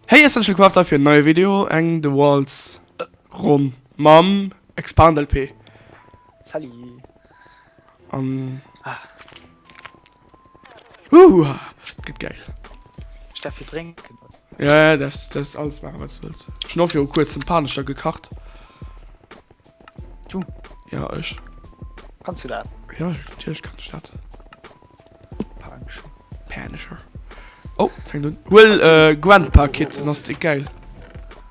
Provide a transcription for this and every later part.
Hey Essential Crafter fir en neie Video, eng The Walls Ronn mam Expand LP. Salut. An ah. Uh, gëtt geil. Ech darf fir drénken. Ja, ja, das, das alles machen, was du willst. Ech hun och viru kuerzem Panescher gekacht. Du? Ja, ech. Kanns du dat? Ja, natierlech kann ech dat. Panischer. Oh, fängt un. Huel äh, Grandpa Kit, dann ass déi geil.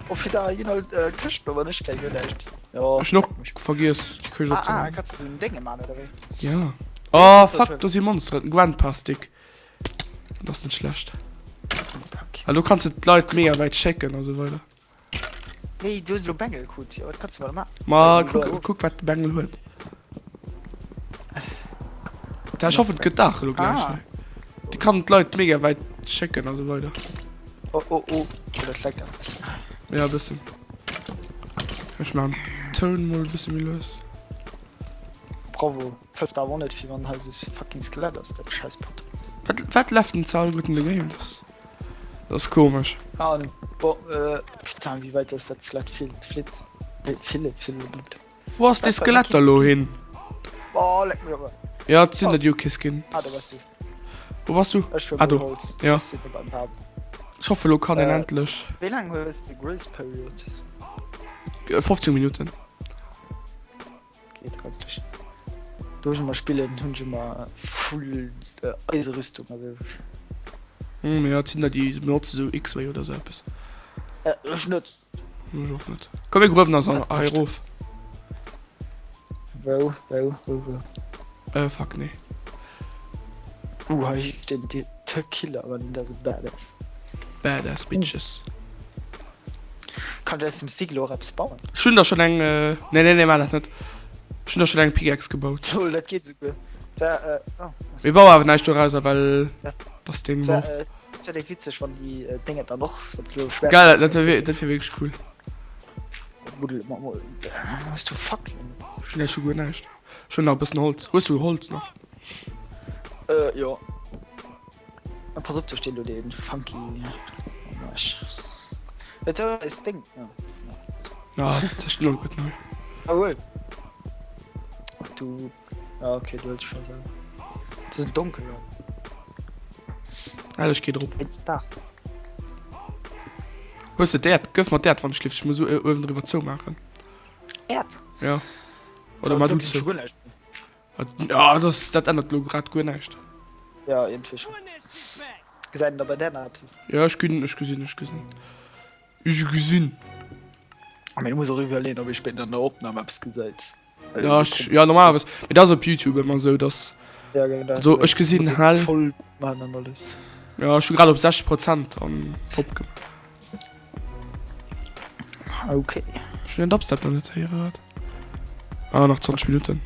Oh, fir da hin halt äh, Këschten, aber nicht gleich näischt. Ja. Ech noch vergiess die Këscht ah, ah, kannst du so ein Dinge machen oder wéi? Ja. Oh, fuck, do si Monsteren. Grandpa Stick. Das ass net schlecht. Ah, du kannst du d'Leit mega wäit schécken a sou weider. Nee, du hues elo Bengel krut. Jo, wat kanns du mat maachen? Ma kuck, kuck wat de Bengel huet. Da, ech hoffen, et gëtt Dag elo gläich. Ah. Déi kann d'Leit mega wäit schécken a sou weider. Oh, oh, oh. Oh, dat leckt awer e bëssen. Ja, e bëssen. Ech maachen den Toun mol e bësse méi lues. Bravo. Et hëlleft awer och net vill, wann hei sou fucking Skelett ass, dat scheiß Pot. Wat, wat left den ze alleguerten de Game? Das. Dat ass komesch. An bon, äh, putain, wéi wäit ass dat Skelett vill, flitt, äh, ville, ville. Wou ass dee Skelett da lo hin? Oh, leck mech awer. Ja, et sinn der déi hu kee Skin. Ah, do bass du. Wou bass du? Ech hu Ah, do. Holz. Ja. Ech sinn beim Pub. Ech hoffe lo kann een Äh, endlech. Wéi laang hues de Grace Period? 15 Minuten. Geet eigentlech. Do ech emmer spillen hunn ech emmer full Eiserüstung also. Hm jo et sinn der déi benotze sou X-Ray oder sou eppes. Ech net. Ech och net. Komm mir gruewen eis an hei erof. Wou wou wou wou? Äh fuck nee. Uh hei stinn déi The Killer awer dat ass e Badass. Badass Bitches. Kann ech aus dem Stick elo och eppes bauen? Ech hunn der schon eng, nee nee nee maach dat net. Ech hunn der schon eng Pickaxe gebaut. Lol, dat geet esouguer. Wär, äh, oh, was? Mir baue awer näischt dorauser, well dat ass deng Wär, Worf. äh, wär déck witzeg, wann déi äh, Dénge dann och, wann se elo schwäerz Geil, dat wär, dat wär wierklech cool. Buddel mer mol. Hues du Fackelen? Nee, ech hu guer näischt. Ech hunn nach e bëssen Holz. Hues du Holz nach? Äh, jo. Ah, pass op, do steet lo dee funky Mesh. Dat ass eist Ding. Ja. Ja, dat ass lo gutt nei. Ah, huel. Du. Ah, okay, du huels scho selwer. Et ass donkel, ja. Ehrlech, geh drop. Et ass Dag. Hues de d'Äerd? Gëff mer d'Äerd, wann ech lift. Ech muss uewen driwwer zoumaachen. Äerd? Ja. Oder mar du zou. Ja, das, dat ännert lo grad guer näischt. Ja, irgendwie schon. Gesäit een da bei där nach eppes? Ja, ech ginn, ech gesinn, ech gesinn. Ech gesinn. Ah, mee du muss och iwwerleeën, ob ee spéider an der Opnam eppes gesäit. Ja, ech, ja, normalerweis. Mee dat ass op YouTube ëmmer esou, dass. Ja, genau. Also, ech gesinn hell. Voll man an alles. Ja, ech hu grad op 60 Prozent an opgemaach. Okay. Ech hunn den Dubstep nach net héieren. Ah, nach 20 Minuten.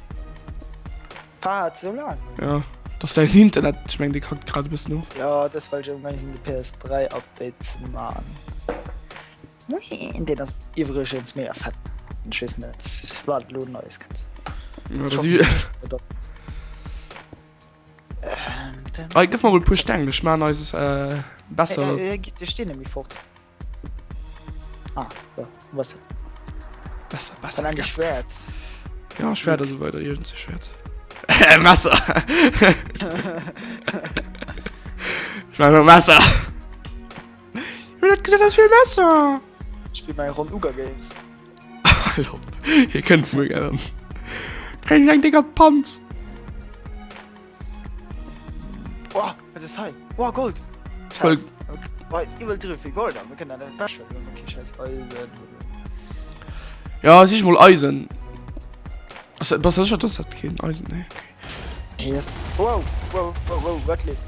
Wat, sou laang? Ja, dass dein Internet, ech meng, dee kackt grad e bëssen of. Ja, dat well ech amgaang sinn de PS3 Update ze man. Deen ass iwwregens mega fett. Ech weess net wat elo Neies kënnt. Ja, dat si. Hei, gëff mer mol e puer Steng, ech man eis äh, besser. Äh, äh, äh, stehen nämlich fort. Ah, so, was? Besser, besser. Dann endlich Schwert. Ja, Schwert und so weiter, irgend Schwert. Äh, Messer. ich meine Messer. Ich hab gesagt, das für Messer. Ich spiel mal Ron Uga Games. Hal op, hie kënnt muer gell. Kréien ech eng déck an d'Panz. Boah, wat ass hei? Boah, Gold! Gold. Scheiss. Okay. Boah, ist iwwel drü vill Gold an. Wir kënnen dat net bashen, wenn wir kee scheiß Eisen hunn. Ja, sich mol Eisen. Ass, bass du sécher, dass dat keen Eisen? Nee, okay. Yes. Wow, wow, wow, wow, wat leeft?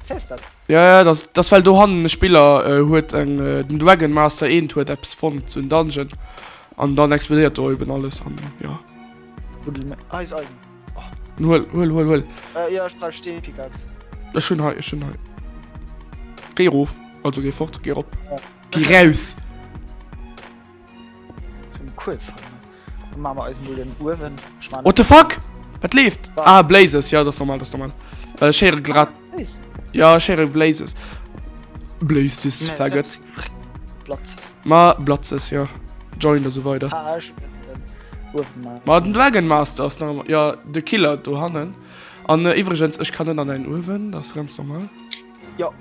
Hä ist dat? Ja, ja, das, das well do hannen e Spiller äh, huet eng äh, den Dragon Master eent huet eppes fonnt, so en Dungeon an dann explodéiert do eben alles an ja. Eis Eisen. Oh. Huel, huel, huel, huel. Äh, ja, ech brauch Steenpickaxe. Ech hunn hei, ech hunn hei. Géi erof, also géi fort, géi erop. Ja. Géi raus! Cool fannen. Dann machen wir eis mol den Uewen. Ich mein, What the fuck? Wat leeft? Was? Ah, Blazes, ja, das ist normal, das ist normal. Well ech héiere grad Blaze. Ja, ech héiere Blazes. Blaze this Nee, faggot. Blatzes. Ma Blatzes, jo. Joined a sou weider. Ah, ech hunn den Uewen Ma. Ma den Dragon Master ass nach ëmmer, jo, de Killer dohannen. An iwwregens, ech kann net an däin Uewen, dat ass ganz normal. Jo.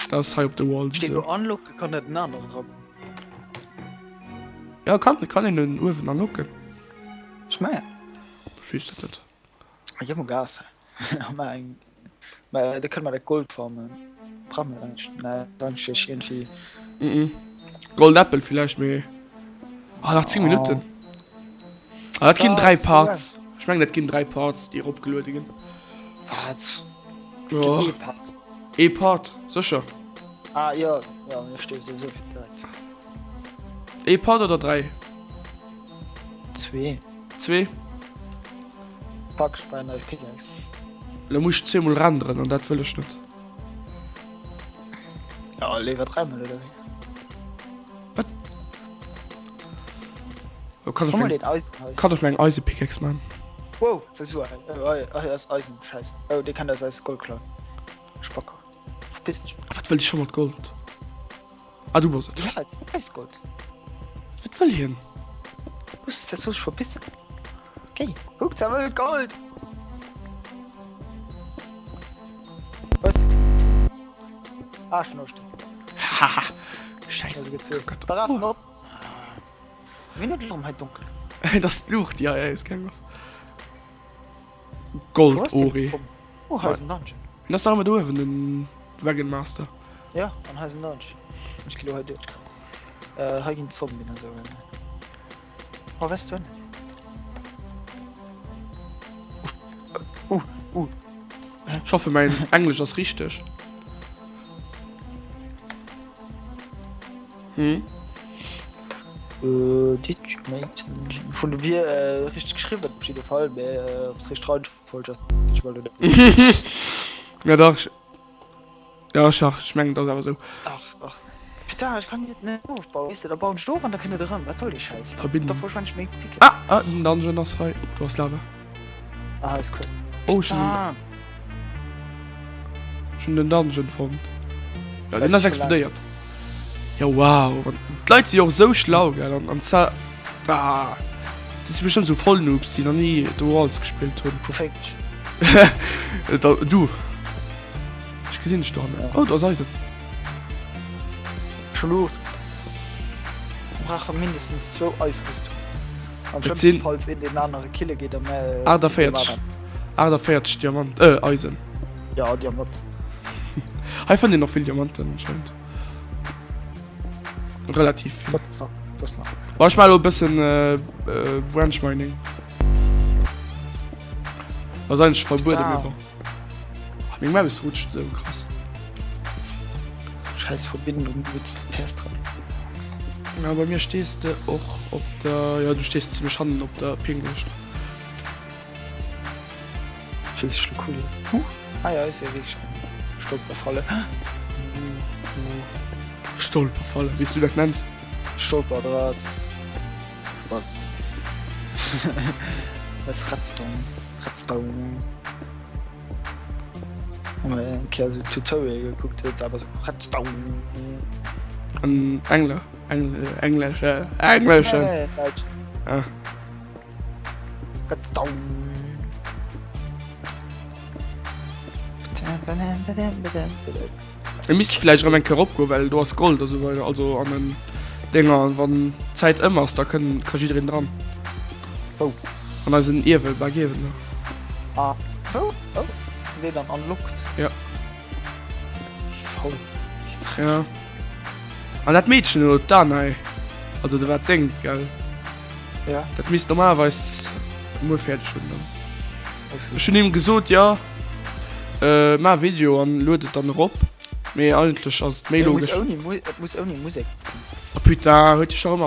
Dat ass hei op de Walls Steet do esou. unlock, kann net en aneren eran. Jo, kann, kann een den Uewen unlocken? Ech mengen. Ech weess dat net. Gi mol Gas. Mä eng, mä da kënne mer dat Gold farmen. Brauche mer dat eigentlech? Nee, dat ass eigentlech iergendwéi. Mhm. Gold Apple villäicht, mee. Ah, nach 10 Minutten. Ah, dat ginn 3 Parts. Ech mengen, dat ginn 3 Parts, déi eropgeluede ginn. Wat? Jo. Ee Part. Ee Part, sécher. Ah, jo, jo, mir stierwe souwisou fir d'Leit. Ee Part oder 3? Zwee. Zwee. Fuck, ech brauch eng nei Pickaxe. Lo muss ech zweemol renderen an dat wëll ech net. Ja, léiwer dräimol oder wéi? Wat? Oh, kann ech Guck mal mir den Eisen hei. kann ech mir eng Eisepickaxe man? Wow, was war hei? Oh, hei, hei ass Eisen, scheiße. Oh, dee kann aus eis Gold klauen. Spacker. Verpiss dech. Wat wëll ech scho mat Gold? Ah, du bass et. Ja, et ass Gold. Wat wëll hien? Muss dat soll sech verpissen. Géi, kuck, se wëll Gold. Was? Ah, schon aufstehen. Haha. Scheiße. Brav, oh. Wien huet elo hei donkel? Dat ass d'Luucht, déi hei ausgaang ass. Gold Ori. Oh, hei ass en Dungeon. Hien ass nach ëmmer do uewen, den Dragon Master. Ja, an hei ass en Dungeon. Ech gi lo hei duerch grad. Äh, hei ginn Zombien a sou. Oh, wes du hin? Uh, uh. Ech hoffe mäin Englesch ass richteg. Hm? Äh, did you make Vun de Wier äh, richteg geschriwwen op jidde Fall, mä äh, ob es richteg Reihenfolg ass, ich mal net. Ja dach. Ja ech ach, ech mengen dat ass awer sou. Dach, dach. Putain, ech kann net net ofbauen, weess de, da bauen ech of an da kënnt et erëm. Wat soll dee Schäiss? Verbindung. Da verschwend ech meng Picke. Ah, ah, den Dungeon ass hei. Oh, do ass Lava. Ah, ist cool. Oh, ech hunn Ech hunn den Dungeon fonnt. Ja, den ass explodéiert. Ja, wow. D'Leit si och esou schlau, gell? An, an zwar... Ah, dat si bestëmmt esou Vollnoobs, déi nach ni The Walls gespillt hunn. Wou fänkt ech? Da, du. Ech gesinn dech dohannen. Oh, do ass Eisen. Scho Luucht. Mir brauche mindestens zwou Eiserüstungen. Am Et schlimmsten sinn. Falls een deen anere kille geet a mä. 48, 48 Diamant, äh, Eisen. Ja, Diamant. Hei fënnt een och vill Diamanten anscheinend. Relativ vill. Dat ass nach, dat ass nach. Bon, ech maache lo e bëssen äh, äh, Branch Mining. Ass eigentlech verbueden, mee bon. Meng Maus rutscht esou krass. Scheiß Verbindung, du witz PS dran. Ja, bei mir stees de och op der, ja du stees ziemlech hannen op der Pinglëscht. Fillt sech lo cool un. Huh? Ah ja, et wier wierklech eng Stolperfalle. Stolperfalle, wéi s du dat nenns. Stolperdraht. Wat? Das Redstone. Redstone. Hu mer eng Kéier sou Tutorial gekuckt, huet se awer sou Redstone. An Engler, Engl, Englesch, äh, Engleschen. Nee, Däitsch. Ah. Redstone. E misst vläicht erëm eng Kéier eropgoen, well do ass Gold a sou weider, also an den Dénger. An wann d'Zäit ëm ass, da kënn, ka jiddereen dran. Wou? An eisen Iewe, Bak Iewen do. Ah, wou? Oh, sinn déi dann unlocked? Ja. Wéi faul, wéi frech. Ja. An dat Meedchen do, d'Danae, also de wat séngt, gell? Ja. Dat misst normalerweis muer fäerdeg hunn dann. Ech hunn him gesot, jo, maach e Video an lued et dann erop. Mee eigentlech ass et méi logesch. Et muss ouni Musek sinn. Oh putain, huet hie scho rëm.